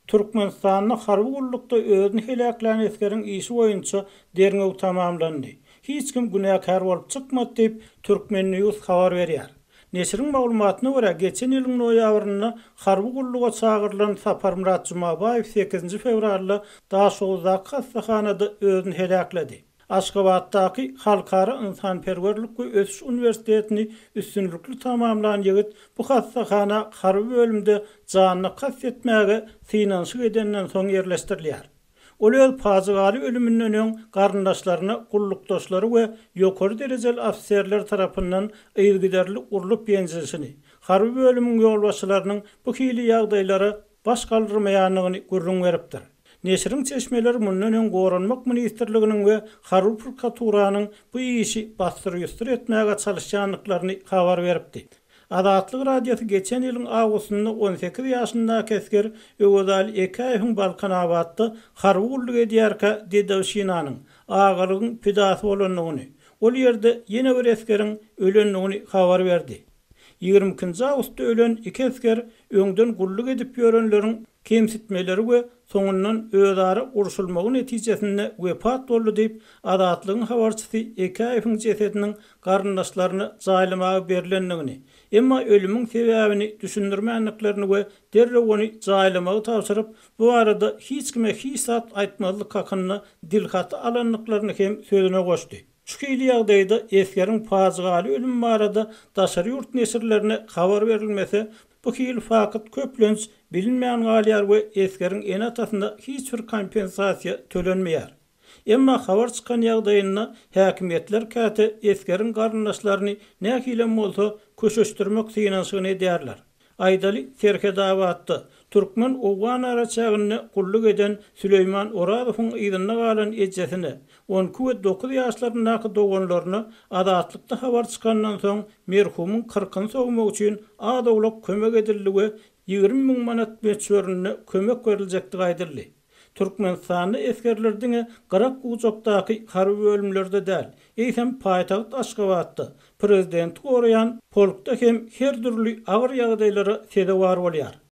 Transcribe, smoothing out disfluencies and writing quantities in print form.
Türkmenistanda harby gullukda özüni heläklän esgeriň işi boýunça derňew tamamlandy. Hiç kim günäkär bolup çykmady diýip, Turkmennews habar berýär. Neşiriň maglumatyna görä, geçen ýylyň noýabrynda harby gulluga çagyrylan Saparmyrat Jumabaýew sekizinji fewralda Daşoguzdaky hassahanada özüni heläkledi. Aşgabatdaky Halkara ynsanperwerlik we ösüş uniwersitetini üstünlikli tamamlan ýigit bu hassahana harby bölümde janyna kast etmäge synanyşyk edenden soň ýerleşdirilýär. Ol öz pajygaly ölüminden öň garyndaşlaryna gullukdaşlary we ýokary derejeli ofiserler tarapyndan yzygiderli urlup-ýenjilişini, harby bölümiň ýolbaşçylarynyň bu hili ýagdaýlara baş galdyrmaýandygyny gürrüň beripdir. Neşiriň çeşmeleri mundan öň Goranmak ministrliginiň we harby prokuraturanyň bu işi bassyr-ýusdur etmäge çalyşýandyklaryny habar beripdi. Azatlyk Radiosy geçen ýylyň awgustynda 18 ýaşyndaky esger Öwezaly Ekäýewiň Balkanabatda harby gulluk edýärkä dedowşinanyň, agalygyň pidasy bolandygyny, ol ýerde ýene bir esgeriň ölendigini habar berdi. 22-nji awgustda ölen iki esger öňden gulluk edip ýörenleriň kemsitmeleri we soňundan özara urşulmagy netijesinde wepat boldy diýip, Azatlygyň habarçysy Ekäýewiň jesediniň garyndaşlaryna jaýlamaga berlendigini, emma ölümiň sebäbini düşündirmändiklerini we derrew ony jaýlamagy tabşyryp, bu barada hiç kime hiç zat aýtmazlyk hakynda dilhaty alandyklaryny hem sözüne goşdy. Şu hili ýagdaýda esgeriň pajygaly ölümi barada daşary ýurt neşirlerine habar berilmese, bu hili fakt köplenç bilinmän galýar we esgeriň ene-atasyna hiç bir kompensasiýa tölenmeýär. Emma habar çykan ýagdaýynda häkimiýetler käte esgeriň garyndaşlaryny nähilem bolsa köşeşdirmek synanyşygyny edýärler. Aýdaly, Serhetabatda, türkmen-owgan araçäginde gulluk eden Süleýman Orazowyň yzynda galan ejesine, on iki we dokuz ýaşlaryndaky doganlaryna Azatlykda habar çykandan soň merhumyň kyrkyny sowmak üçin az-owlak kömek edildi we 20 müň manat möçberinde kömek beriljekdigi aýdyldy. Türkmenistanda esgerler diňe gyrak-bujakdaky harby bölümlerde däl, eýsem paýtagt Aşgabatda, prezidenti goraýan polkda hem her dürli agyr ýagdaýlara sezewar bolýar.